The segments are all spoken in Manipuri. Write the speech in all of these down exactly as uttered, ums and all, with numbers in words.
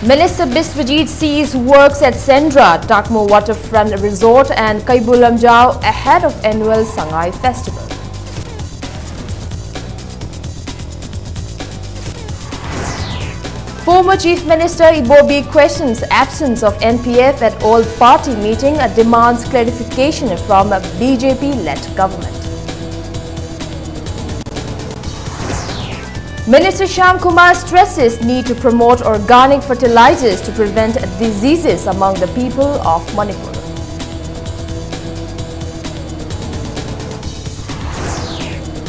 Minister Biswajit sees works at Sendra, Takmu Waterfront Resort and Kaibu Lamjao ahead of annual Sangai Festival. Former Chief Minister Ibobi questions absence of N P F at all-party meeting and demands clarification from a B J P-led government. Minister Shyam Kumar stresses need to promote organic fertilizers to prevent diseases among the people of Manipur.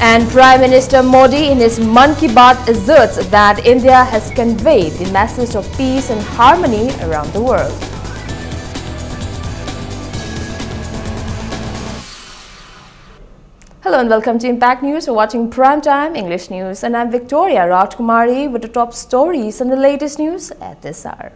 And Prime Minister Modi in his Mann Ki Baat asserts that India has conveyed the message of peace and harmony around the world. Hello and welcome to Impact News. You're watching Prime Time English News, and I'm Victoria Rajkumari with the top stories and the latest news at this hour.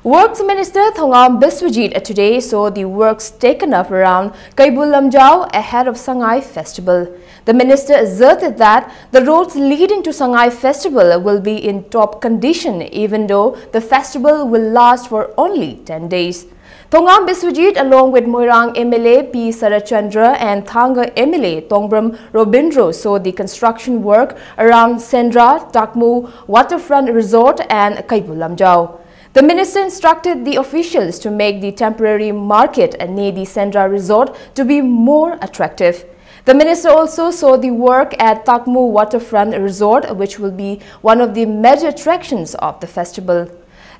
Works Minister Thongam Biswajit today saw the works taken up around Kaibul Lamjao ahead of Sangai Festival. The minister asserted that the roads leading to Sangai Festival will be in top condition, even though the festival will last for only ten days. Thongam Biswajit, along with Moirang M L A P Sarachandra and Thanga M L A Tongbram Robindro, saw the construction work around Sendra, Takmu Waterfront Resort and Kaibu Lamjao. The minister instructed the officials to make the temporary market near the Sendra Resort to be more attractive. The minister also saw the work at Takmu Waterfront Resort, which will be one of the major attractions of the festival.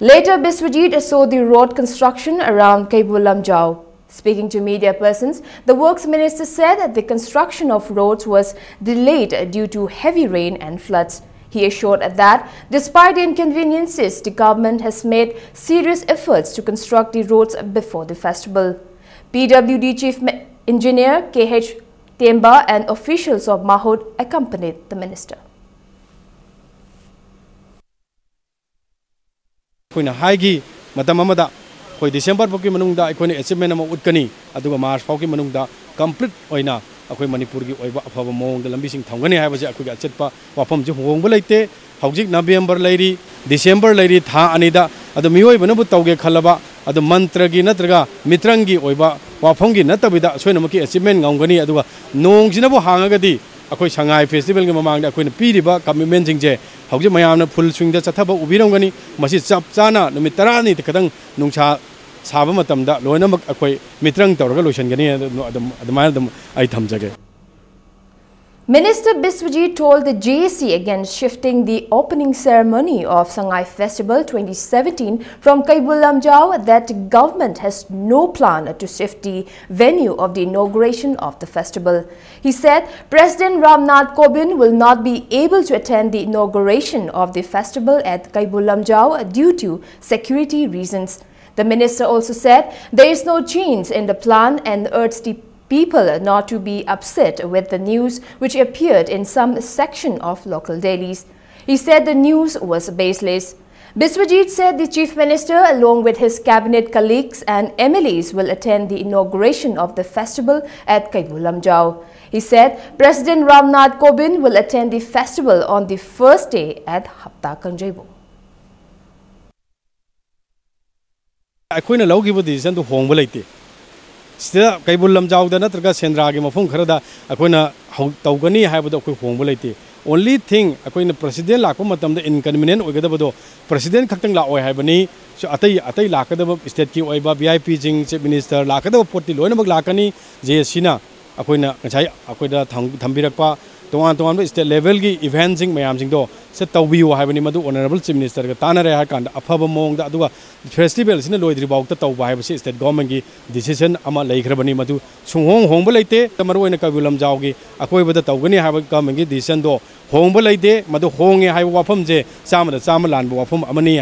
Later, Biswajit saw the road construction around Kaibu Lamjao. Speaking to media persons, the works minister said that the construction of roads was delayed due to heavy rain and floods. He assured that despite the inconveniences, the government has made serious efforts to construct the roads before the festival. P W D Chief Ma-, Engineer K H Temba and officials of Mahut accompanied the minister. ꯑꯩꯈꯣꯏꯅ ꯍꯥꯏꯈꯤ, ꯃꯇꯝ ꯑꯃꯗ ꯑꯩꯈꯣꯏ ꯗꯤꯁꯦꯝꯕꯔ ꯐꯥꯎꯒꯤ ꯃꯅꯨꯡꯗ ꯑꯩꯈꯣꯏꯅ ꯑꯦꯆꯤꯞꯃꯦꯟ ꯑꯃ ꯎꯠꯀꯅꯤ, ꯑꯗꯨꯒ ꯃꯥꯔꯆ ꯐꯥꯎꯒꯤ ꯃꯅꯨꯡꯗ ꯀꯝꯄ꯭ꯂꯤꯠ ꯑꯣꯏꯅ ꯑꯩꯈꯣꯏ ꯃꯅꯤꯄꯨꯔꯒꯤ ꯑꯣꯏꯕ ꯑꯐꯕ ꯃꯑꯣꯡꯗ ꯂꯝꯕꯤꯁꯤꯡ ꯊꯝꯒꯅꯤ ꯍꯥꯏꯕꯁꯦ ꯑꯩꯈꯣꯏꯒꯤ ꯑꯆꯦꯠꯄ ꯋꯥꯐꯝꯁꯦ ꯍꯣꯡꯕ ꯂꯩꯇꯦ꯫ ꯍꯧꯖꯤꯛ ꯅꯕꯦꯝꯕꯔ ꯂꯩꯔꯤ, ꯗꯤꯁꯦꯝꯕꯔ ꯂꯩꯔꯤ, ꯊꯥ ꯑꯅꯤꯗ꯫ ꯑꯗꯨ ꯃꯤꯑꯣꯏꯕꯅꯕꯨ ꯇꯧꯒꯦ ꯈꯜꯂꯕ, ꯑꯗꯨ ꯃꯟꯇ꯭ꯔꯒꯤ ꯅꯠꯇ꯭ꯔꯒ ꯃꯤꯇ꯭ꯔꯪꯒꯤ ꯑꯣꯏꯕ ꯋꯥꯐꯝꯒꯤ ꯅꯠꯇꯕꯤꯗ ꯁꯣꯏꯗꯅꯃꯛꯀꯤ ꯑꯦꯆꯤꯞꯃꯦꯟ ꯉꯝꯒꯅꯤ꯫ ꯑꯗꯨꯒ ꯅꯣꯡꯁꯤꯅꯕꯨ ꯍꯥꯡꯉꯒꯗꯤ ꯑꯩꯈꯣꯏ ꯁꯉꯥꯏ ꯐꯦꯁꯇꯤꯚꯦꯜꯒꯤ ꯃꯃꯥꯡꯗ ꯑꯩꯈꯣꯏꯅ ꯄꯤꯔꯤꯕ ꯀꯃꯤꯠꯃꯦꯟꯁꯤꯡꯁꯦ ꯍꯧꯖꯤꯛ ꯃꯌꯥꯝꯅ ꯐꯨꯜ ꯁ꯭ꯋꯤꯡꯗ ꯆꯠꯊꯕ ꯎꯕꯤꯔꯝꯒꯅꯤ꯫ ꯃꯁꯤ ꯆꯞ ꯆꯥꯅ ꯅꯨꯃꯤꯠ ꯇꯔꯥꯅꯤ ꯈꯛꯇꯪ ꯅꯨꯡꯁꯥ ꯁꯥꯕ ꯃꯇꯝꯗ ꯂꯣꯏꯅꯃꯛ ꯑꯩꯈꯣꯏ ꯃꯤꯇ꯭ꯔꯪ ꯇꯧꯔꯒ ꯂꯣꯏꯁꯤꯟꯒꯅꯤ꯫ ꯑꯗꯨꯝ, ꯑꯗꯨꯝ, ꯑꯗꯨꯃꯥꯏꯅ ꯑꯗꯨꯝ ꯑꯩ ꯊꯝꯖꯒꯦ꯫ Minister Biswajit told the J A C against shifting the opening ceremony of Sangai Festival twenty seventeen from Keibul Lamjao that government has no plan to shift the venue of the inauguration of the festival. He said President Ramnath Kovind will not be able to attend the inauguration of the festival at Keibul Lamjao due to security reasons. The minister also said there is no change in the plan and urged the people not to be upset with the news which appeared in some section of local dailies. He said the news was baseless. Biswajit said the Chief Minister, along with his cabinet colleagues and M L As, will attend the inauguration of the festival at Keibul Lamjao. He said President Ramnath Kovind will attend the festival on the first day at Hapta Kanjeibo. ꯑꯩꯈꯣꯏꯅ ꯂꯧꯈꯤꯕ ꯗꯤꯁꯤꯖꯟꯗꯨ ꯍꯣꯡꯕ ꯂꯩꯇꯦ꯫ ꯁꯤꯗ ꯀꯩꯕꯨꯜ ꯂꯝꯖꯥꯎꯗ ꯅꯠꯇ꯭ꯔꯒ ꯁꯦꯟꯗ꯭ꯔꯥꯒꯤ ꯃꯐꯝ ꯈꯔꯗ ꯑꯩꯈꯣꯏꯅ ꯍꯧ-, ꯇꯧꯒꯅꯤ ꯍꯥꯏꯕꯗꯣ ꯑꯩꯈꯣꯏ ꯍꯣꯡꯕ ꯂꯩꯇꯦ꯫ Only thing, ꯑꯩꯈꯣꯏꯅ ꯄ꯭ꯔꯁꯤꯗꯦꯟ ꯂꯥꯛꯄ ꯃꯇꯝꯗ inconvenient ꯑꯣꯏꯒꯗꯕꯗꯣ, ꯄ꯭ꯔꯁꯤꯗꯦꯟ ꯈꯛꯇꯪ ꯂꯥꯛꯑꯣꯏ ꯍꯥꯏꯕꯅꯤ꯫ ꯁꯨ-, ꯑꯇꯩ, ꯑꯇꯩ ꯂꯥꯛꯀꯗꯕ ꯁ꯭ꯇꯦꯠꯀꯤ ꯑꯣꯏꯕ V I P ꯁꯤꯡ, ꯆꯤꯐ ꯃꯤꯅꯤꯁꯇꯔ ꯂꯥꯛꯀꯗꯕ ꯄꯣꯠꯇꯤ ꯂꯣꯏꯅꯃꯛ ꯂꯥꯛꯀꯅꯤ꯫ J A C ꯅ ꯑꯩꯈꯣꯏꯅ ꯉꯁꯥꯏ ꯑꯩꯈꯣꯏꯗ ꯊꯝ-, ꯊꯝꯕꯤꯔꯛꯄ ꯇꯣꯉꯥꯟ ꯇꯣꯉꯥꯟꯕ ꯁ꯭ꯇꯦꯠ ꯂꯦꯚꯦꯜꯒꯤ ꯏꯚꯦꯟꯁꯤꯡ ꯃꯌꯥꯝꯁꯤꯡꯗꯣ ꯁꯤ ꯇꯧꯕꯤꯌꯨ ꯍꯥꯏꯕꯅꯤ꯫ ꯃꯗꯨ ꯑꯣꯅꯔꯦꯕꯜ ꯆꯤꯐ ꯃꯤꯅꯤꯁꯇꯔꯒ ꯇꯥꯟꯅꯔꯦ ꯍꯥꯏꯔ ꯀꯥꯟꯗ ꯑꯐꯕ ꯃꯑꯣꯡꯗ, ꯑꯗꯨꯒ ꯐꯦꯁꯇꯤꯚꯦꯜꯁꯤꯅ ꯂꯣꯏꯗ꯭ꯔꯤꯐꯥꯎꯗ ꯇꯧꯕ ꯍꯥꯏꯕꯁꯤ ꯁ꯭ꯇꯦꯠ ꯒꯣꯚꯔꯟꯃꯦꯟꯠꯀꯤ ꯗꯤꯁꯤꯖꯟ ꯑꯃ ꯂꯩꯈ꯭ꯔꯕꯅꯤ꯫ ꯃꯗꯨ ꯁꯨꯡꯍꯣꯡ ꯍꯣꯡꯕ ꯂꯩꯇꯦ꯫ ꯃꯔꯨꯑꯣꯏꯅ ꯀꯩꯕꯨꯜ ꯂꯝꯖꯥꯎꯒꯤ ꯑꯀꯣꯏꯕꯗ ꯇꯧꯒꯅꯤ ꯍꯥꯏꯕ ꯒꯣꯚꯔꯟꯃꯦꯟꯠꯀꯤ ꯗꯤꯁꯤꯖꯟꯗꯣ ꯍꯣꯡꯕ ꯂꯩꯇꯦ꯫ ꯃꯗꯨ ꯍꯣꯡꯉꯦ ꯍꯥꯏꯕ ꯋꯥꯐꯝꯁꯦ ꯆꯥꯝꯃꯗ ꯆꯥꯝꯃ ꯂꯥꯟꯕ ꯋꯥꯐꯝ ꯑꯃꯅꯤ꯫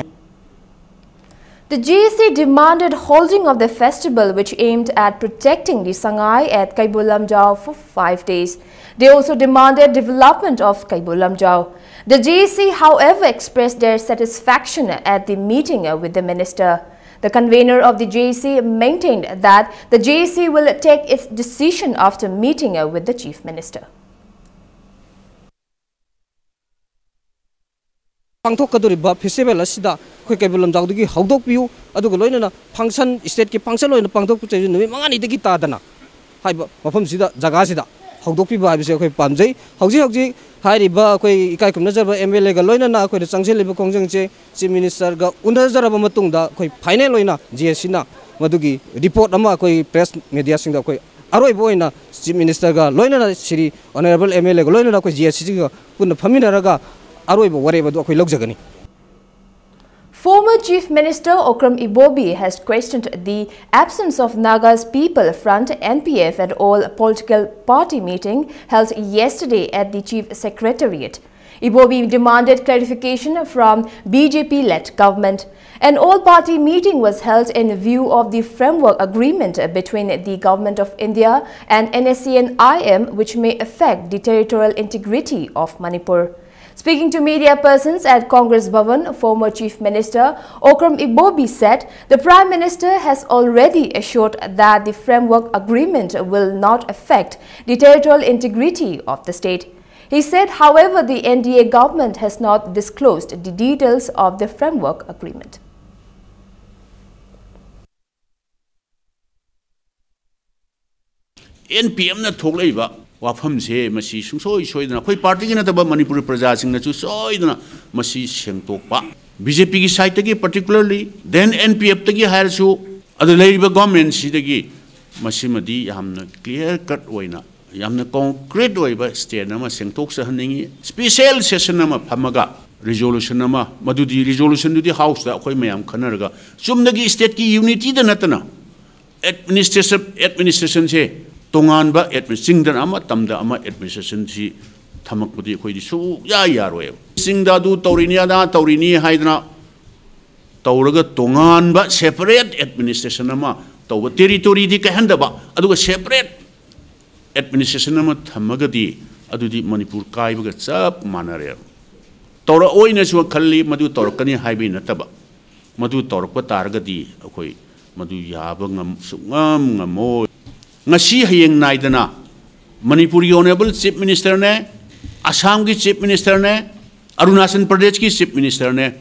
The J A C demanded holding of the festival, which aimed at protecting the Sangai at Keibul Lamjao for five days. They also demanded development of Keibul Lamjao. The J A C, however, expressed their satisfaction at the meeting with the minister. The convener of the J A C maintained that the J A C will take its decision after meeting with the Chief Minister. ꯄꯥꯡꯊꯣꯛꯀꯗꯧꯔꯤꯕ ꯐꯦꯁꯇꯤꯚꯦꯜ ꯑꯁꯤꯗ ꯑꯩꯈꯣꯏ ꯀꯩꯕꯨꯜ ꯂꯝꯖꯥꯎꯗꯒꯤ ꯍꯧꯗꯣꯛꯄꯤꯌꯨ, ꯑꯗꯨꯒ ꯂꯣꯏꯅꯅ ꯐꯪꯁꯟ, ꯁ꯭ꯇꯦꯠꯀꯤ ꯐꯪꯁꯟ ꯑꯣꯏꯅ ꯄꯥꯡꯊꯣꯛꯄ ꯆꯩꯁꯨ ꯅꯨꯃꯤꯠ ꯃꯉꯥꯅꯤꯗꯒꯤ ꯇꯥꯗꯅ ꯍꯥꯏꯕ ꯃꯐꯝꯁꯤꯗ, ꯖꯒꯥꯁꯤꯗ ꯍꯧꯗꯣꯛꯄꯤꯕ ꯍꯥꯏꯕꯁꯦ ꯑꯩꯈꯣꯏ ꯄꯥꯝꯖꯩ꯫ ꯍꯧꯖꯤꯛ ꯍꯧꯖꯤꯛ ꯍꯥꯏꯔꯤꯕ ꯑꯩꯈꯣꯏ ꯏꯀꯥꯏ ꯈꯨꯝꯅꯖꯔꯕ ꯑꯦꯝ ꯑꯦꯜ ꯑꯦꯒ ꯂꯣꯏꯅꯅ ꯑꯩꯈꯣꯏꯅ ꯆꯪꯁꯤꯜꯂꯤꯕ ꯈꯣꯡꯖꯪꯁꯦ ꯆꯤꯐ ꯃꯤꯅꯤꯁꯇꯔꯒ ꯎꯅꯖꯔꯕ ꯃꯇꯨꯡꯗ ꯑꯩꯈꯣꯏ ꯐꯥꯏꯅꯦꯜ ꯑꯣꯏꯅ ꯖꯤ ꯑꯦꯁ ꯁꯤꯅ ꯃꯗꯨꯒꯤ ꯔꯤꯄꯣꯔꯠ ꯑꯃ ꯑꯩꯈꯣꯏ ꯄ꯭ꯔꯦꯁ ꯃꯦꯗꯤꯌꯥꯁꯤꯡꯗ ꯑꯩꯈꯣꯏ ꯑꯔꯣꯏꯕ ꯑꯣꯏꯅ ꯆꯤꯐ ꯃꯤꯅꯤꯁꯇꯔꯒ ꯂꯣꯏꯅꯅ ꯁ꯭ꯔꯤ ꯑꯣꯅꯔꯦꯕꯜ ꯑꯦꯝ ꯑꯦꯜ ꯑꯦꯒ ꯂꯣꯏꯅꯅ ꯑꯩꯈꯣꯏ ꯖꯤ ꯑꯦꯁ ꯁꯤꯒ ꯄꯨꯟꯅ ꯐꯝꯃꯤꯟꯅꯔꯒ ꯑꯔꯣꯏꯕ ꯋꯥꯔꯦꯞ ꯑꯗꯨ ꯑꯩꯈꯣꯏ ꯂꯧꯖꯒꯅꯤ꯫ Former Chief Minister Okram Ibobi has questioned the absence of Nagas People Front, N P F, at all political party meeting held yesterday at the Chief Secretariat. Ibobi demanded clarification from B J P-led government. An all-party meeting was held in view of the framework agreement between the Government of India and N S C N I M, which may affect the territorial integrity of Manipur. Speaking to media persons at Congress Bhavan, former Chief Minister Okram Ibobi said the Prime Minister has already assured that the framework agreement will not affect the territorial integrity of the state. He said, however, the N D A government has not disclosed the details of the framework agreement. N P ꯑꯦꯝꯅ ꯊꯣꯛꯂꯛꯏꯕ ꯋꯥꯐꯝꯁꯦ ꯃꯁꯤ ꯁꯨꯡꯁꯣꯏ ꯁꯣꯏꯗꯅ ꯑꯩꯈꯣꯏ ꯄꯥꯔꯇꯤꯒꯤ ꯅꯠꯇꯕ ꯃꯅꯤꯄꯨꯔꯤ ꯄ꯭ꯔꯖꯥꯁꯤꯡꯅꯁꯨ ꯁꯣꯏꯗꯅ ꯃꯁꯤ ꯁꯦꯡꯗꯣꯛꯄ, ꯕꯤ ꯖꯦ ꯄꯤꯒꯤ ꯁꯥꯏꯠꯇꯒꯤ particularly, then ꯑꯦꯟ ꯄꯤ ꯑꯦꯐꯇꯒꯤ ꯍꯥꯏꯔꯁꯨ, ꯑꯗꯨ ꯂꯩꯔꯤꯕ ꯒꯣꯔꯃꯦꯟꯁꯤꯗꯒꯤ ꯃꯁꯤꯃꯗꯤ ꯌꯥꯝꯅ clear cut ꯑꯣꯏꯅ, ꯌꯥꯝꯅ concrete ꯑꯣꯏꯕ stand ꯑꯃ ꯁꯦꯡꯗꯣꯛꯆꯍꯟꯅꯤꯡꯉꯤ꯫ Special session ꯑꯃ ꯐꯝꯃꯒ resolution ꯑꯃ, ꯃꯗꯨꯗꯤ resolutionꯗꯨꯗꯤ ꯍꯥꯎꯁꯇ ꯑꯩꯈꯣꯏ ꯃꯌꯥꯝ ꯈꯟꯅꯔꯒ ꯆꯨꯝꯅꯒꯤ stateꯀꯤ unityꯗ ꯅꯠꯇꯅ administration, administrationꯁꯦ ꯇꯣꯉꯥꯟꯕ admi-, ꯆꯤꯡꯗꯅ ꯑꯃ, ꯇꯝꯗ ꯑꯃ administrationꯁꯤ ꯊꯝꯃꯛꯄꯗꯤ ꯑꯩꯈꯣꯏꯗꯤ ꯁꯨꯛꯌꯥ ꯌꯥꯔꯣꯏꯕ꯫ ꯆꯤꯡꯗ ꯑꯗꯨ ꯇꯧꯔꯤꯅꯤ, ꯑꯗꯥ ꯇꯧꯔꯤꯅꯤ ꯍꯥꯏꯗꯅ ꯇꯧꯔꯒ ꯇꯣꯉꯥꯟꯕ separate administration ꯑꯃ ꯇꯧꯕ, territoryꯗꯤ ꯀꯥꯏꯍꯟꯗꯕ, ꯑꯗꯨꯒ separate administration ꯑꯃ ꯊꯝꯃꯒꯗꯤ ꯑꯗꯨꯗꯤ ꯃꯅꯤꯄꯨꯔ ꯀꯥꯏꯕꯒ ꯆꯞ ꯃꯥꯟꯅꯔꯦꯕ꯫ ꯇꯧꯔꯛꯑꯣꯏꯅꯁꯨ ꯈꯜꯂꯤ, ꯃꯗꯨ ꯇꯧꯔꯛꯀꯅꯤ ꯍꯥꯏꯕꯒꯤ ꯅꯠꯇꯕ꯫ ꯃꯗꯨ ꯇꯧꯔꯛꯄ ꯇꯥꯔꯒꯗꯤ ꯑꯩꯈꯣꯏ ꯃꯗꯨ ꯌꯥꯕ ꯉꯝ-, ꯁꯨꯡꯉꯝ ꯉꯝꯃꯣꯏ꯫ ꯉꯁꯤ ꯍꯌꯦꯡ ꯅꯥꯏꯗꯅ ꯃꯅꯤꯄꯨꯔꯒꯤ Honourable Chief Minister ꯅꯦ, ꯑꯁꯥꯝꯒꯤ Chief Minister ꯅꯦ, ꯑꯔꯨꯅꯥꯆꯜ ꯄ꯭ꯔꯗꯦꯁꯀꯤ Chief Minister ꯅꯦ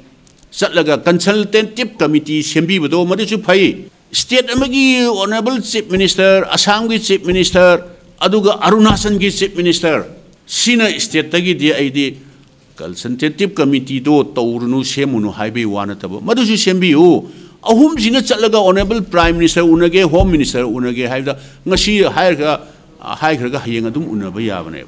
ꯆꯠꯂꯒ consultative committee ꯁꯦꯝꯕꯤꯕꯗꯣ ꯃꯗꯨꯁꯨ ꯐꯩ꯫ State ꯑꯃꯒꯤ Honourable Chief Minister, ꯑꯁꯥꯝꯒꯤ Chief Minister, ꯑꯗꯨꯒ ꯑꯔꯨꯅꯥꯆꯜꯒꯤ Chief Minister, ꯁꯤꯅ state ꯇꯒꯤꯗꯤ ꯑꯩꯗꯤ consultative committee ꯗꯣ ꯇꯧꯔꯨꯅꯨ, ꯁꯦꯝꯃꯨꯅꯨ ꯍꯥꯏꯕꯒꯤ ꯋꯥ ꯅꯠꯇꯕ, ꯃꯗꯨꯁꯨ ꯁꯦꯝꯕꯤꯌꯨ꯫ ꯑꯍꯨꯝꯁꯤꯅ ꯆꯠꯂꯒ Honourable Prime Minister ꯎꯅꯒꯦ, Home Minister ꯎꯅꯒꯦ ꯍꯥꯏꯕꯗ ꯉꯁꯤ ꯍꯥꯏꯔꯒ, ꯍꯥꯏꯈ꯭ꯔꯒ ꯍꯌꯦꯡ ꯑꯗꯨꯝ ꯎꯅꯕ ꯌꯥꯕꯅꯦꯕ꯫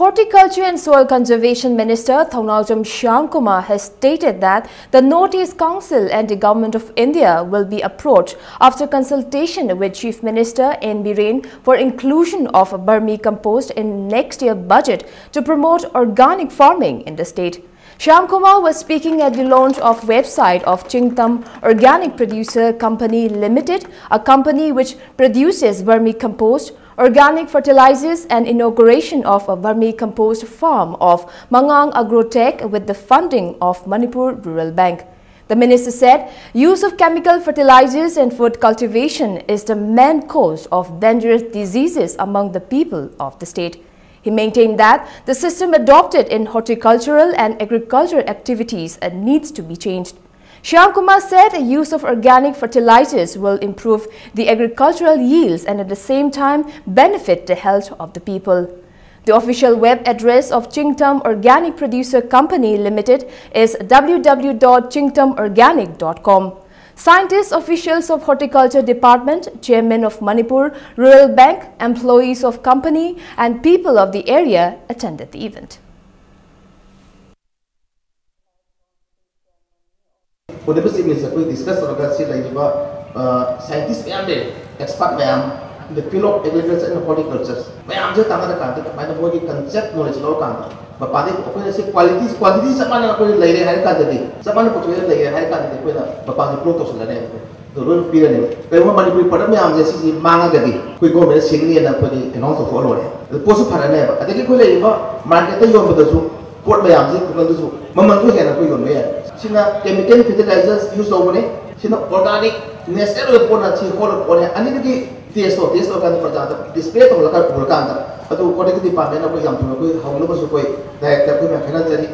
Horticulture and Soil Conservation Minister Thongnaojam Shyamkumar has stated that the Northeast Council and the Government of India will be approached after consultation with Chief Minister N Biren for inclusion of vermicompost in next year budget to promote organic farming in the state. Shyamkumar was speaking at the launch of website of Chingtam Organic Producer Company Limited, a company which produces vermicompost, organic fertilizers and inauguration of a vermicompost farm of Mangang Agrotech with the funding of Manipur Rural Bank. The minister said use of chemical fertilizers in food cultivation is the main cause of dangerous diseases among the people of the state. He maintained that the system adopted in horticultural and agricultural activities needs to be changed. Shyamkumar said use of organic fertilizers will improve the agricultural yields and at the same time benefit the health of the people. The official web address of Chingtam Organic Producer Company Limited is w w w dot chingtamorganic dot com. Scientists, officials of Horticulture Department, Chairman of Manipur Rural Bank, employees of company and people of the area attended the event. Honourable Chief Minister ꯑꯩꯈꯣꯏ discuss ꯇꯧꯔꯒ ꯁꯤ ꯂꯩꯔꯤꯕ scientist ꯃꯌꯥꯝ ꯂꯩꯔꯦ, expert ꯃꯌꯥꯝ, in the field of agriculture and horticulture ꯃꯌꯥꯝꯁꯦ ꯇꯥꯟꯅꯔꯀꯥꯟꯗ ꯀꯃꯥꯏꯅ ꯃꯣꯏꯒꯤ concept knowledge ꯂꯧꯔꯀꯥꯟꯗ ꯃꯄꯥꯟꯗꯩ ꯑꯩꯈꯣꯏꯅ ꯁꯤ quality quantity ꯆꯞ ꯃꯥꯟꯅꯅ ꯑꯩꯈꯣꯏꯅ ꯂꯩꯔꯦ ꯍꯥꯏꯔ ꯀꯥꯟꯗꯗꯤ, ꯆꯞ ꯃꯥꯟꯅ ꯄꯨꯊꯣꯛꯑꯦ ꯂꯩꯔꯦ ꯍꯥꯏꯔ ꯀꯥꯟꯗꯗꯤ ꯑꯩꯈꯣꯏꯅ ꯃꯄꯥꯟꯁꯦ block ꯇꯧꯁꯜꯂꯅꯦꯕ, ꯑꯗꯨ ꯂꯣꯏꯅ ꯄꯤꯔꯅꯦꯕ꯫ ꯀꯔꯤꯒꯨꯝꯕ ꯃꯅꯤꯄꯨꯔꯤ product ꯃꯌꯥꯝꯁꯦ ꯁꯤꯁꯤ ꯃꯥꯡꯉꯒꯗꯤ ꯑꯩꯈꯣꯏ government ꯅ ꯁꯤꯡꯅꯤꯅ ꯑꯩꯈꯣꯏꯗꯤ announce ꯇꯧꯊꯣꯛꯑ ꯂꯣꯏꯔꯦ꯫ ꯑꯗꯨ ꯄꯣꯠꯁꯨ ꯐꯔꯅꯦꯕ꯫ ꯑꯗꯒꯤ ꯑꯩꯈꯣꯏ ꯂꯩꯔꯤꯕ market ꯇ ꯌꯣꯟꯕꯗꯁꯨ ꯄꯣꯠ ꯃꯌꯥꯝꯁꯦ ꯈꯨꯡꯒꯪꯗꯁꯨ ꯃꯃꯜꯁꯨ ꯍꯦꯟꯅ ꯑꯩꯈꯣꯏ ꯌꯣꯟꯕ ꯌꯥꯏ꯫ ꯁꯤꯅ chemical fertilizers use ꯇꯧꯕꯅꯤ꯫ ꯁꯤꯅ organic natural ꯑꯣꯏꯕ ꯄꯣꯠꯅ ꯁꯤ ꯍꯧꯔꯛꯄ ꯄꯣꯠꯅꯤ꯫ ꯑꯅꯤꯗꯨꯒꯤ taste ꯇꯣ, taste ꯇꯧꯔꯀꯥꯟꯗ ꯄ꯭ꯔꯖꯥꯗ display ꯇꯧꯍꯜꯂꯒ ꯎꯔꯀꯥꯟꯗ ꯑꯗꯨ quality department ꯑꯩꯈꯣꯏ ꯌꯥꯝ ꯊꯨꯅ ꯑꯩꯈꯣꯏ ꯍꯧꯅꯕꯁꯨ ꯑꯩꯈꯣꯏ director ꯑꯩꯈꯣꯏ ꯃꯌꯥꯝ ꯈꯟꯅꯖꯔꯤ꯫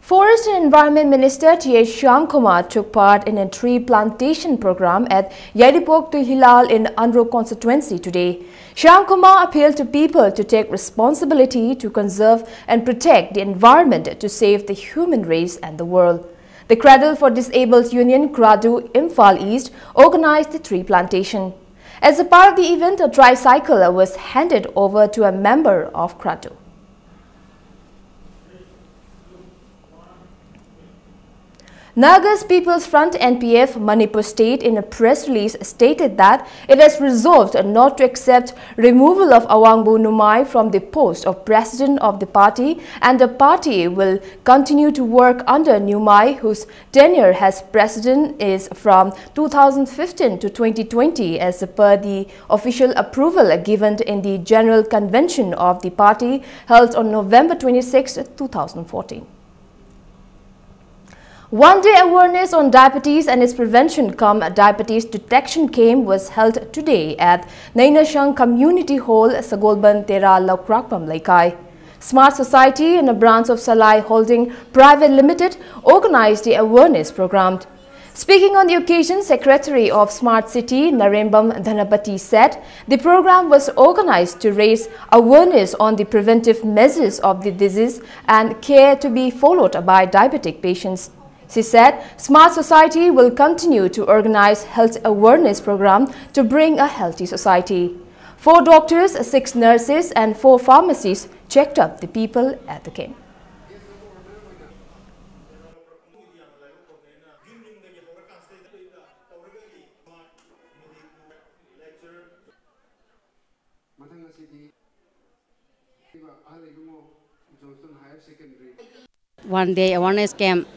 Forest and Environment Minister T A Shyamkumar took part in a tree plantation program at Yairipok Tuihilal in Andro constituency today. Shyamkumar appealed to people to take responsibility to conserve and protect the environment to save the human race and the world. The Cradle for Disabled Union, CRADU, Imphal East organized the tree plantation. As a part of the event, a tricycle was handed over to a member of CRADU. Nagas People's Front, N P F, Manipur State, in a press release, stated that it has resolved not to accept removal of Awangbo Numai from the post of president of the party, and the party will continue to work under Numai, whose tenure as president is from two thousand fifteen to twenty twenty, as per the official approval given in the General Convention of the party held on November twenty-sixth, two thousand fourteen. One day awareness on diabetes and its prevention cum diabetes detection camp was held today at Nainashang Community Hall, Sagolban Tera, Laukrakpam Leikai. Smart Society and a branch of Salai Holding Private Limited organized the awareness program. Speaking on the occasion, Secretary of Smart City, Narembam Dhanapati, said the program was organized to raise awareness on the preventive measures of the disease and care to be followed by diabetic patients. She said Smart Society will continue to organize health awareness program to bring a healthy society. Four doctors, six nurses, and four pharmacies checked up the people at the camp. ꯃꯊꯪ ꯑꯁꯤꯗꯤ ꯑꯍꯜ Ibungo Johnston higher secondary. One day awareness camp,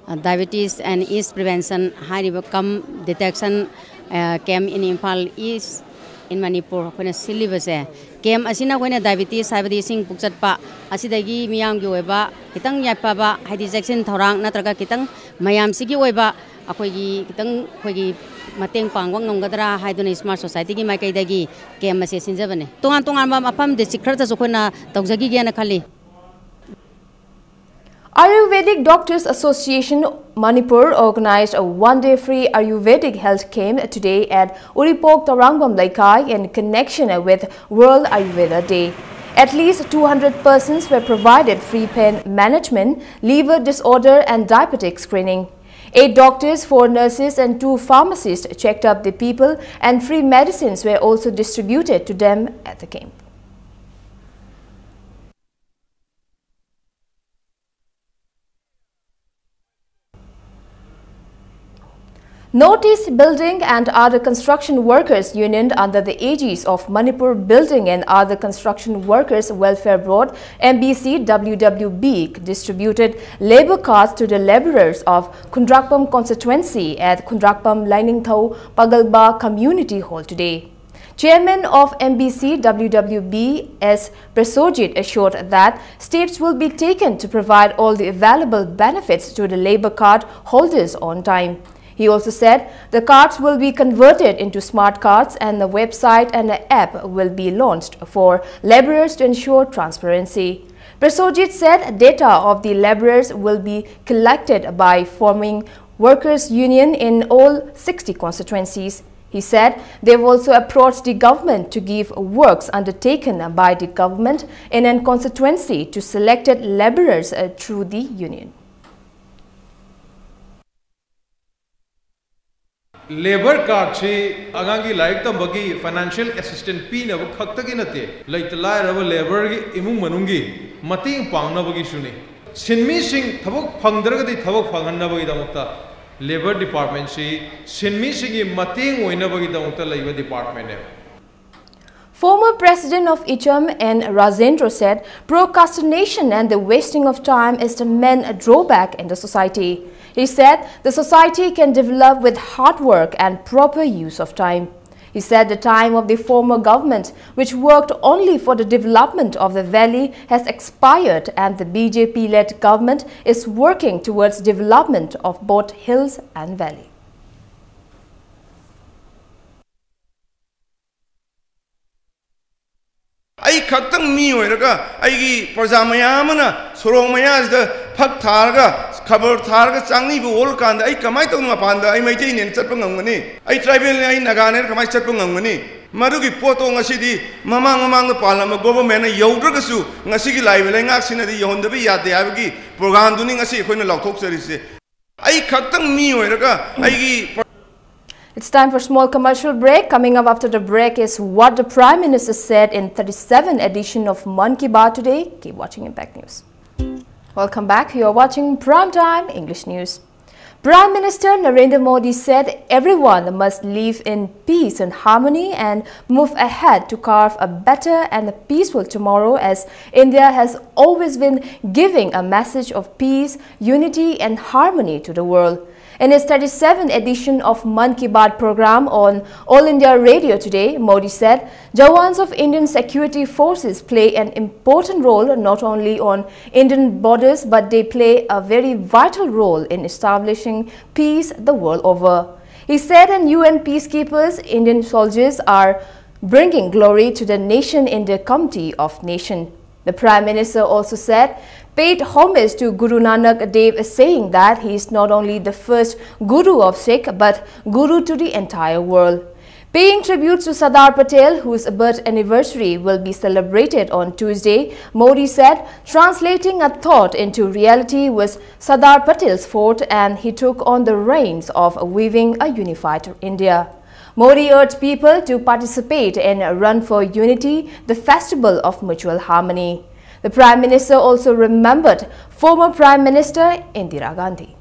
uh, diabetes and its prevention ꯍꯥꯏꯔꯤꯕ cum detection, uh, camp in Imphal East In Manipur ꯑꯩꯈꯣꯏꯅ ꯁꯤꯜꯂꯤꯕꯁꯦ, ꯀꯦꯝ ꯑꯁꯤꯅ ꯑꯩꯈꯣꯏꯅ ꯗꯥꯏꯕꯤꯇꯤꯁ ꯍꯥꯏꯕꯗꯤ ꯏꯁꯤꯡ ꯄꯨꯛꯆꯠꯄ ꯑꯁꯤꯗꯒꯤ ꯃꯤꯌꯥꯝꯒꯤ ꯑꯣꯏꯕ ꯈꯤꯇꯪ ꯌꯥꯏꯐꯕ, ꯍꯥꯏꯗꯤ ꯆꯦꯛꯁꯤꯟ ꯊꯧꯔꯥꯡ ꯅꯠꯇ꯭ꯔꯒ ꯈꯤꯇꯪ ꯃꯌꯥꯝꯁꯤꯒꯤ ꯑꯣꯏꯕ ꯑꯩꯈꯣꯏꯒꯤ ꯈꯤꯇꯪ ꯑꯩꯈꯣꯏꯒꯤ ꯃꯇꯦꯡ ꯄꯥꯡꯕ ꯉꯝꯒꯗ꯭ꯔꯥ ꯍꯥꯏꯗꯨꯅ ꯏꯁꯃꯥꯔꯠ ꯁꯣꯁꯥꯏꯇꯤꯒꯤ ꯃꯥꯏꯀꯩꯗꯒꯤ ꯀꯦꯝ ꯑꯁꯦ ꯁꯤꯟꯖꯕꯅꯦ꯫ ꯇꯣꯉꯥꯟ ꯇꯣꯉꯥꯟꯕ ꯃꯐꯝ ꯗꯤꯁꯇ꯭ꯔꯤꯛ ꯈꯔꯗꯁꯨ ꯑꯩꯈꯣꯏꯅ ꯇꯧꯖꯈꯤꯒꯦꯅ ꯈꯜꯂꯤ꯫ Ayurvedic Doctors Association Manipur organized a one-day free Ayurvedic health camp today at Uripok Tarangbam Leikai in connection with World Ayurveda Day. At least two hundred persons were provided free pain management, liver disorder and diabetic screening. Eight doctors, four nurses and two pharmacists checked up the people and free medicines were also distributed to them at the camp. Northeast Building and Other Construction Workers Union under the aegis of Manipur Building and Other Construction Workers Welfare Board, M B C W W B, distributed labor cards to the laborers of Khundrakpam constituency at Khundrakpam Lainingthou Pagalba Community Hall today. Chairman of M B C W W B S Prasojit assured that steps will be taken to provide all the available benefits to the labor card holders on time. He also said the cards will be converted into smart cards and the website and the app will be launched for laborers to ensure transparency. Prasojit said data of the laborers will be collected by forming workers' union in all sixty constituencies. He said they've also approached the government to give works undertaken by the government in an constituency to selected laborers, uh, through the union. Labour ꯀꯥꯔꯗꯁꯤ ꯑꯉꯥꯡꯒꯤ ꯂꯥꯏꯔꯤꯛ ꯇꯝꯕꯒꯤ ꯐꯥꯏꯅꯥꯟꯁꯤꯌꯦꯜ ꯑꯦꯁꯤꯁꯇꯦꯟꯁ ꯄꯤꯅꯕ ꯈꯛꯇꯒꯤ ꯅꯠꯇꯦ, ꯂꯩꯇ ꯂꯥꯏꯔꯕ ꯂꯦꯕꯔꯒꯤ ꯏꯃꯨꯡ ꯃꯅꯨꯡꯒꯤ ꯃꯇꯦꯡ ꯄꯥꯡꯅꯕꯒꯤꯁꯨꯅꯤ꯫ ꯁꯤꯟꯃꯤꯁꯤꯡ ꯊꯕꯛ ꯐꯪꯗ꯭ꯔꯒꯗꯤ ꯊꯕꯛ ꯐꯪꯍꯟꯅꯕꯒꯤꯗꯃꯛꯇ ꯂꯦꯕꯔ ꯗꯤꯄꯥꯔꯠꯃꯦꯟꯁꯤ ꯁꯤꯟꯃꯤꯁꯤꯡꯒꯤ ꯃꯇꯦꯡ ꯑꯣꯏꯅꯕꯒꯤꯗꯃꯛꯇ ꯂꯩꯕ ꯗꯤꯄꯥꯔꯠꯃꯦꯟꯅꯦꯕ꯫ Former President of ICHAM N Rajendra said procrastination and the wasting of time is the main drawback in the society. He said the society can develop with hard work and proper use of time. He said the time of the former government, which worked only for the development of the valley, has expired and the B J P-led government is working towards development of both hills and valley. ꯑꯩ ꯈꯛꯇꯪ ꯃꯤ ꯑꯣꯏꯔꯒ ꯑꯩꯒꯤ ꯄ꯭ꯔꯖꯥ ꯃꯌꯥꯝ ꯑꯃꯅ ꯁꯣꯔꯣꯛ ꯃꯌꯥꯁꯤꯗ ꯐꯛ ꯊꯥꯔꯒ ꯈꯕꯔ ꯊꯥꯔꯒ ꯆꯥꯡꯅꯤꯕ ꯑꯣꯜꯂꯀꯥꯟꯗ ꯑꯩ ꯀꯃꯥꯏꯅ ꯇꯧꯗꯅ ꯃꯄꯥꯟꯗ ꯑꯩ ꯃꯩꯇꯩꯅꯦꯅ ꯆꯠꯄ ꯉꯝꯒꯅꯤ? ꯑꯩ ꯇ꯭ꯔꯥꯏꯕꯦꯜꯅꯦ, ꯑꯩ ꯅꯥꯒꯥꯅꯦ ꯍꯥꯏꯅ ꯀꯃꯥꯏꯅ ꯆꯠꯄ ꯉꯝꯒꯅꯤ? ꯃꯗꯨꯒꯤ ꯄꯣꯠꯇꯣ ꯉꯁꯤꯗꯤ ꯃꯃꯥꯡ ꯃꯃꯥꯡꯗ ꯄꯥꯜꯂꯝꯕ ꯒꯣꯚꯔꯟꯃꯦꯟꯅ ꯌꯧꯗ꯭ꯔꯒꯁꯨ ꯉꯁꯤꯒꯤ ꯂꯥꯛꯏꯕ ꯂꯩꯉꯥꯛꯁꯤꯅꯗꯤ ꯌꯧꯍꯟꯗꯕ ꯌꯥꯗꯦ ꯍꯥꯏꯕꯒꯤ ꯄ꯭ꯔꯣꯒ꯭ꯔꯥꯝꯗꯨꯅꯤ ꯉꯁꯤ ꯑꯩꯈꯣꯏꯅ ꯂꯥꯎꯊꯣꯛꯆꯔꯤꯁꯦ꯫ ꯑꯩ ꯈꯛꯇꯪ ꯃꯤ ꯑꯣꯏꯔꯒ ꯑꯩꯒꯤ It's time for small commercial break. Coming up after the break is what the Prime Minister said in thirty-seven edition of Mann Ki Baat today. Keep watching Impact News. Welcome back. You are watching Prime Time English News. Prime Minister Narendra Modi said everyone must live in peace and harmony and move ahead to carve a better and a peaceful tomorrow, as India has always been giving a message of peace, unity and harmony to the world. In his thirty-seventh edition of Mann Ki Baat program on All India Radio today, Modi said, Jawans of Indian security forces play an important role not only on Indian borders, but they play a very vital role in establishing peace the world over. He said, and U N peacekeepers, Indian soldiers are bringing glory to the nation in the comity of nation. The Prime Minister also said, paid homage to Guru Nanak Dev, saying that he is not only the first Guru of Sikh, but Guru to the entire world. Paying tribute to Sardar Patel, whose birth anniversary will be celebrated on Tuesday, Modi said, translating a thought into reality was Sardar Patel's forte, and he took on the reins of weaving a unified India. Modi urged people to participate in Run for Unity, the festival of mutual harmony. The Prime Minister also remembered former Prime Minister Indira Gandhi.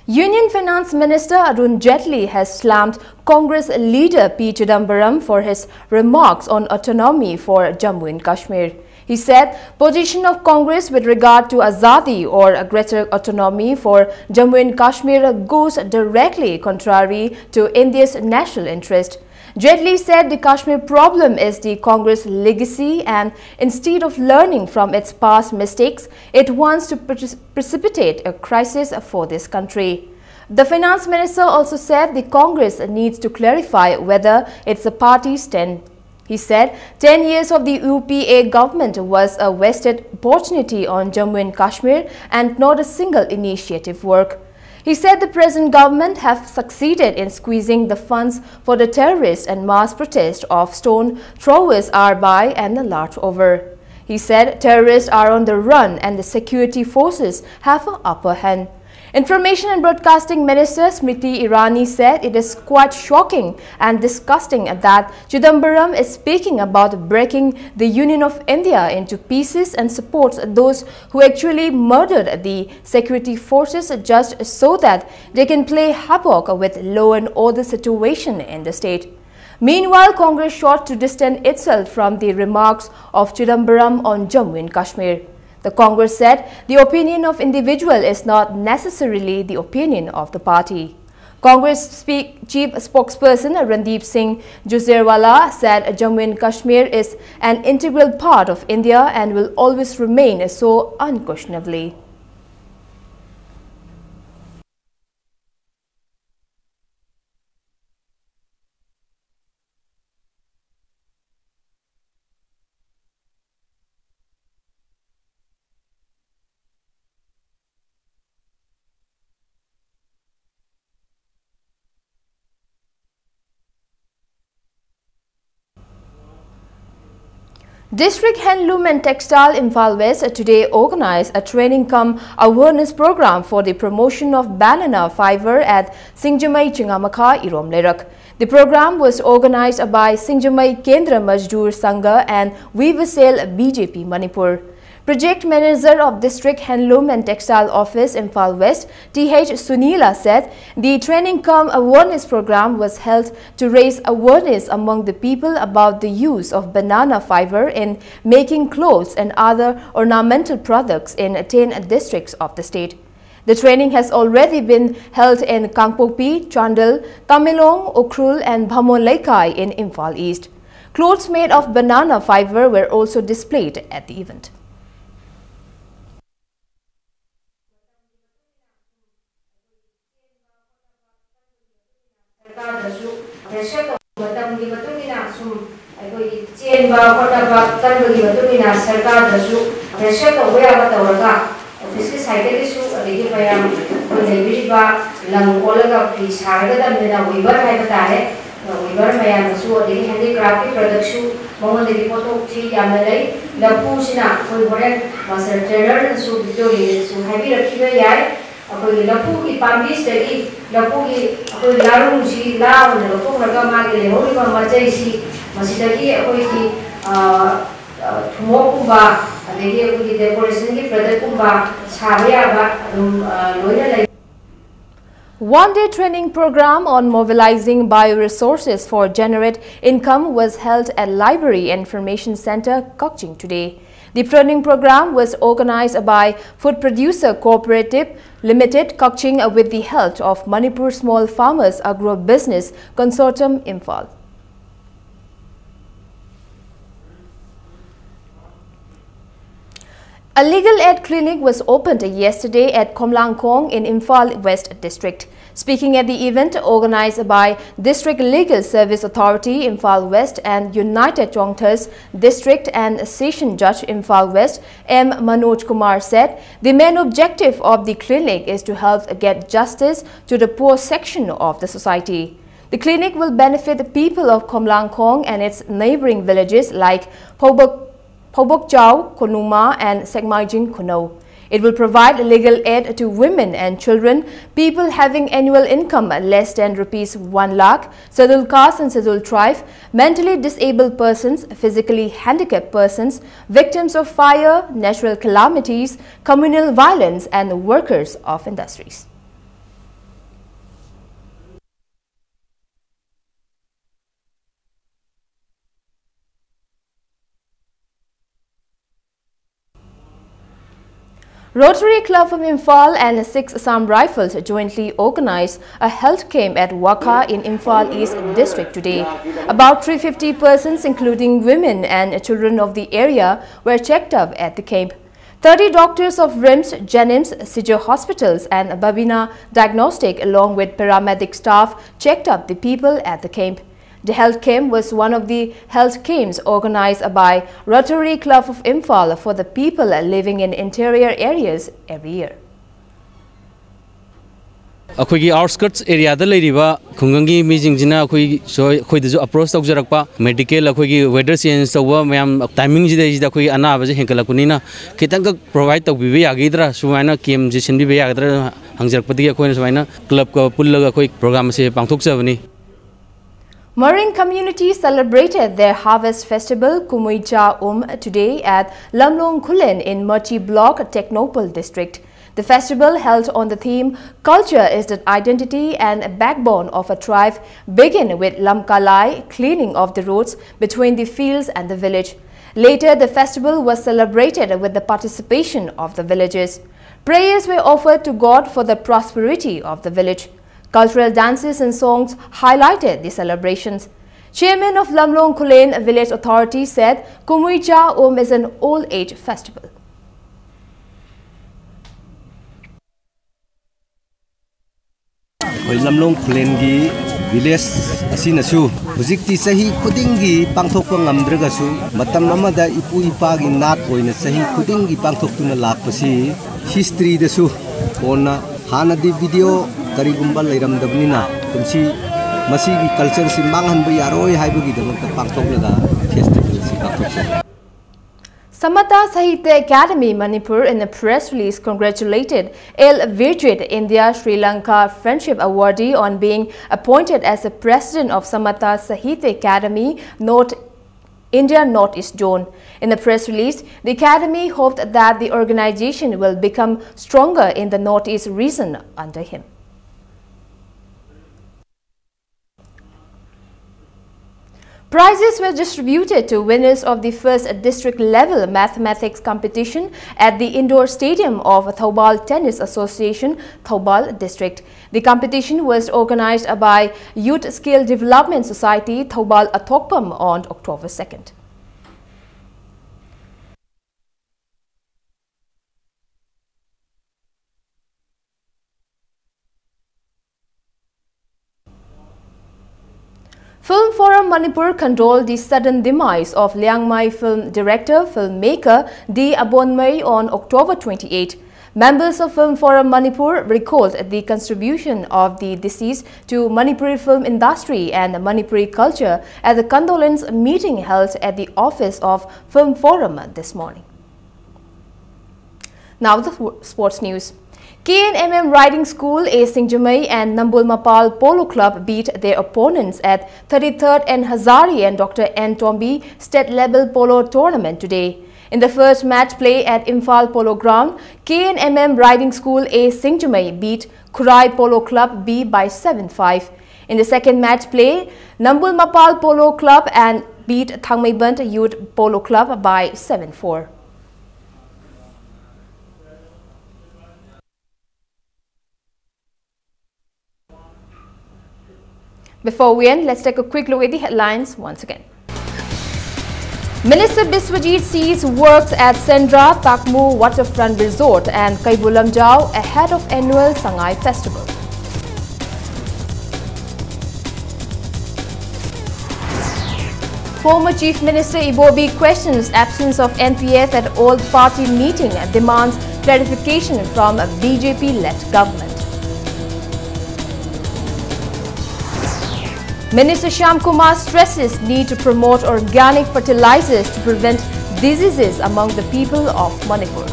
Union Finance Minister Arun Jaitley has slammed Congress leader P Chidambaram for his remarks on autonomy for Jammu and Kashmir. He said position of Congress with regard to Azadi or a greater autonomy for Jammu and Kashmir goes directly contrary to India's national interest. Jaitley said the Kashmir problem is the Congress legacy, and instead of learning from its past mistakes, it wants to precipitate a crisis for this country. The finance minister also said the Congress needs to clarify whether it's a party stand. He said ten years of the U P A government was a wasted opportunity on Jammu and Kashmir and not a single initiative work. He said the present government have succeeded in squeezing the funds for the terrorist and mass protest of stone throwers are by and large over. He said terrorists are on the run and the security forces have an upper hand. Information and Broadcasting Minister Smriti Irani said it is quite shocking and disgusting that Chidambaram is speaking about breaking the Union of India into pieces and supports those who actually murdered the security forces just so that they can play havoc with law and order situation in the state. Meanwhile, Congress sought to distance itself from the remarks of Chidambaram on Jammu and Kashmir. The Congress said the opinion of individual is not necessarily the opinion of the party. Congress speak, chief spokesperson Randeep Singh Jurjewala said Jammu and Kashmir is an integral part of India and will always remain so unquestionably. District Handloom and Textile Imphal West today organized a training cum awareness program for the promotion of banana fiber at Singjamei Chingamakha, Irom Leirak. The program was organized by Singjamei Kendra Mazdoor Sangha and Weavers Cell B J P Manipur. Project Manager of District Handloom and Textile Office, Imphal West, T H Sunila said the training cum awareness program was held to raise awareness among the people about the use of banana fiber in making clothes and other ornamental products in ten districts of the state. The training has already been held in Kangpokpi, Chandel, Tamenglong, Ukhrul and Bhamonleikhai in Imphal East. Clothes made of banana fiber were also displayed at the event. ꯁꯔꯀꯥꯔꯗꯁꯨ ꯄ꯭ꯔꯦꯁꯔ ꯇꯧꯕ ꯃꯇꯝꯒꯤ ꯃꯇꯨꯡ ꯏꯟꯅ ꯁꯨꯝ ꯑꯩꯈꯣꯏꯒꯤ ꯆꯦꯟꯕ ꯈꯣꯠꯅꯕ ꯀꯟꯕꯒꯤ ꯃꯇꯨꯡ ꯏꯟꯅ ꯁꯔꯀꯥꯔꯗꯁꯨ ꯄ꯭ꯔꯦꯁꯔ ꯇꯧꯕ ꯌꯥꯕ ꯇꯧꯔꯒ ꯑꯣꯐꯤꯁꯀꯤ ꯁꯥꯏꯠꯇꯒꯤꯁꯨ ꯑꯗꯒꯤ ꯃꯌꯥꯝ ꯑꯩꯈꯣꯏ ꯂꯩꯕꯤꯔꯤꯕ ꯂꯪ ꯑꯣꯜꯂꯒ ꯐꯤ ꯁꯥꯔꯒꯗꯕꯅꯤꯅ ꯋꯤꯚꯔ ꯍꯥꯏꯕ ꯇꯥꯔꯦ꯫ ꯋꯤꯚꯔ ꯃꯌꯥꯝꯅꯁꯨ ꯑꯗꯒꯤ ꯍꯦꯟꯗꯤꯀ꯭ꯔꯥꯐꯀꯤ ꯄ꯭ꯔꯗꯛꯁꯨ ꯃꯉꯣꯟꯗꯒꯤ ꯄꯣꯠꯊꯣꯛꯁꯤ ꯌꯥꯝꯅ ꯂꯩ꯫ ꯂꯐꯨꯁꯤꯅ ꯑꯩꯈꯣꯏ ꯍꯣꯔꯦꯟ ꯃꯥꯁꯇꯔ ꯇ꯭ꯔꯦꯅꯔꯅꯁꯨ ꯚꯤꯛꯇꯣꯔꯤꯌꯥꯗꯁꯨ ꯍꯥꯏꯕꯤꯔꯛꯈꯤꯕ ꯌꯥꯏ꯫ ꯑꯩꯈꯣꯏꯒꯤ ꯂꯐꯨꯒꯤ ꯄꯥꯝꯕꯤꯁꯤꯗꯒꯤ ꯂꯐꯨꯒꯤ ꯑꯩꯈꯣꯏ ꯂꯥꯔꯨꯡꯁꯤ ꯂꯥ ꯑꯣꯏꯅ ꯂꯧꯊꯣꯛꯈ꯭ꯔꯒ ꯃꯥꯒꯤ ꯂꯩꯍꯧꯔꯤꯕ ꯃꯆꯩꯁꯤ ꯃꯁꯤꯗꯒꯤ ꯑꯩꯈꯣꯏꯒꯤ ꯊꯨꯝꯃꯣꯛꯀꯨꯝꯕ ꯑꯗꯒꯤ ꯑꯩꯈꯣꯏꯒꯤ ꯗꯦꯀꯣꯔꯦꯁꯟꯒꯤ ꯄ꯭ꯔꯗꯛꯀꯨꯝꯕ ꯁꯥꯕ ꯌꯥꯕ ꯑꯗꯨꯝ ꯂꯣꯏꯅ ꯂꯩ꯫ One-day training program on mobilizing bioresources for generate income was held at Library Information Center, Kakching today. The training program was organized by Food Producer Cooperative Limited, Kakching, with the help of Manipur Small Farmers Agro Business Consortium, Imphal. A legal aid clinic was opened yesterday at Khumlangkhong in Imphal West District. Speaking at the event organized by District Legal Service Authority, Imphal West, and United Chongthas District and Session Judge, Imphal West, M Manoj Kumar, said the main objective of the clinic is to help get justice to the poor section of the society. The clinic will benefit the people of Khumlangkhong and its neighboring villages like Phobok Phobokchao, Khonuma, and Sekmaijing Khunou. It will provide legal aid to women and children, people having annual income less than rupees one lakh, scheduled caste and scheduled tribe, mentally disabled persons, physically handicapped persons, victims of fire, natural calamities, communal violence, and workers of industries. Rotary Club of Imphal and Six Assam Rifles jointly organized a health camp at Wakha in Imphal East District today. About three fifty persons, including women and children of the area, were checked up at the camp. Thirty doctors of RIMS, JNIMS, Sijo hospitals and Babina Diagnostic along with paramedic staff checked up the people at the camp. The health camp was one of the health camps organized by Rotary Club of Imphal for the people living in interior areas every year. ꯑꯩꯈꯣꯏꯒꯤ ꯑꯥꯎꯠꯁ꯭ꯀꯔꯠꯁ ꯑꯦꯔꯤꯌꯥꯗ ꯂꯩꯔꯤꯕ ꯈꯨꯡꯒꯪꯒꯤ ꯃꯤꯁꯤꯡꯁꯤꯅ ꯑꯩꯈꯣꯏ ꯁꯣꯏ-, ꯑꯩꯈꯣꯏꯗꯁꯨ ꯑꯦꯄ꯭ꯔꯣꯁ ꯇꯧꯖꯔꯛꯄ, ꯃꯦꯗꯤꯀꯦꯜ ꯑꯩꯈꯣꯏꯒꯤ ꯋꯦꯗꯔ ꯆꯦꯟꯖ ꯇꯧꯕ ꯃꯌꯥꯝ ꯇꯥꯏꯃꯤꯡꯁꯤꯗꯩꯁꯤꯗ ꯑꯩꯈꯣꯏꯒꯤ ꯑꯅꯥꯕꯁꯦ ꯍꯦꯟꯒꯠꯂꯛꯄꯅꯤꯅ ꯈꯤꯇꯪꯈꯛ ꯄ꯭ꯔꯣꯚꯥꯏꯗ ꯇꯧꯕꯤꯕ ꯌꯥꯒꯗ꯭ꯔꯥ, ꯁꯨꯃꯥꯏꯅ ꯀꯦꯝꯁꯦ ꯁꯤꯟꯕꯤꯕ ꯌꯥꯒꯗ꯭ꯔꯥ ꯍꯪꯖꯔꯛꯄꯗꯒꯤ ꯑꯩꯈꯣꯏꯅ ꯁꯨꯃꯥꯏꯅ ꯀ꯭ꯂꯕꯀ ꯄꯨꯜꯂꯒ ꯑꯩꯈꯣꯏ ꯄ꯭ꯔꯣꯒ꯭ꯔꯥꯝ ꯑꯁꯦ ꯄꯥꯡꯊꯣꯛꯆꯕꯅꯤ꯫ Maring community celebrated their harvest festival Kumui Cha Um today at Lamlong Khullen in Machi Block, Tengnoupal District. The festival, held on the theme "Culture is the identity and backbone of a tribe," began with Lamkalai, cleaning of the roads between the fields and the village. Later, the festival was celebrated with the participation of the villagers. Prayers were offered to God for the prosperity of the village. Cultural dances and songs highlighted the celebrations. Chairman of Lamlong Khullen Village Authority said Kumui Cha Um is an old age festival. ꯑꯩꯈꯣꯏ ꯂꯝꯂꯣꯡ ꯈꯨꯂꯦꯟꯒꯤ ꯚꯤꯂꯦꯖ ꯑꯁꯤꯅꯁꯨ ꯍꯧꯖꯤꯛꯇꯤ ꯆꯍꯤ ꯈꯨꯗꯤꯡꯒꯤ ꯄꯥꯡꯊꯣꯛꯄ ꯉꯝꯗ꯭ꯔꯒꯁꯨ, ꯃꯇꯝ ꯑꯃꯗ ꯏꯄꯨ ꯏꯄꯥꯒꯤ ꯅꯥꯠ ꯑꯣꯏꯅ ꯆꯍꯤ ꯈꯨꯗꯤꯡꯒꯤ ꯄꯥꯡꯊꯣꯛꯇꯨꯅ ꯂꯥꯛꯄꯁꯤ ꯍꯤꯁꯇ꯭ꯔꯤꯗꯁꯨ ꯀꯣꯟꯅ, ꯍꯥꯟꯅꯗꯤ ꯚꯤꯗꯤꯑꯣ ꯀꯔꯤꯒꯨꯝꯕ ꯂꯩꯔꯝꯗꯕꯅꯤꯅ, ꯀꯨꯝꯁꯤ ꯃꯁꯤꯒꯤ ꯀꯜꯆꯔꯁꯤ ꯃꯥꯡꯍꯟꯕ ꯌꯥꯔꯣꯏ ꯍꯥꯏꯕꯒꯤꯗꯃꯛꯇ ꯄꯥꯡꯊꯣꯛꯂꯒ ꯐꯦꯁꯇꯤꯚꯦꯜ ꯑꯁꯤ ꯄꯥꯡꯊꯣꯛꯆꯩ꯫ Samatha Sahitya Academy Manipur, in a press release, congratulated L Virjit, India Sri Lanka Friendship Awardee, on being appointed as the president of Samatha Sahitya Academy, North India Northeast Zone. In the press release, the academy hoped that the organization will become stronger in the Northeast region under him. Prizes were distributed to winners of the first district level mathematics competition at the indoor stadium of Thoubal Tennis Association, Thoubal District. The competition was organized by Youth Skill Development Society, Thoubal Athokpam, on October second. Film Forum Manipur condoled the sudden demise of Liangmai film director, filmmaker D. Abonmei on October twenty-eight. Members of Film Forum Manipur recalled the contribution of the deceased to Manipuri film industry and Manipuri culture at the condolence meeting held at the office of Film Forum this morning. Now the sports news. K N M M Riding School A Singjamei and Nambul Mapal Polo Club beat their opponents at thirty-third and Hazari and Doctor N Tombi State Level Polo Tournament today. In the first match play at Imphal Polo Ground, K N M M Riding School A Singjamei beat Khurai Polo Club B by seven five. In the second match play, Nambul Mapal Polo Club and beat Thangmeiband Youth Polo Club by seven four. Before we end, let's take a quick look at the headlines once again. Minister Biswajit sees works at Sendra Takmu Waterfront Resort and Kaibulamjao ahead of annual Sangai Festival. Former Chief Minister Ibobi questions absence of N P F at all party meeting and demands clarification from B J P-led government. Minister Shyam Kumar stresses need to promote organic fertilizers to prevent diseases among the people of Manipur.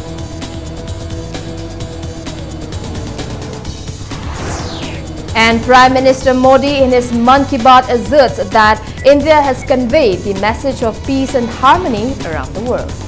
And Prime Minister Modi in his Mann Ki Baat asserts that India has conveyed the message of peace and harmony around the world.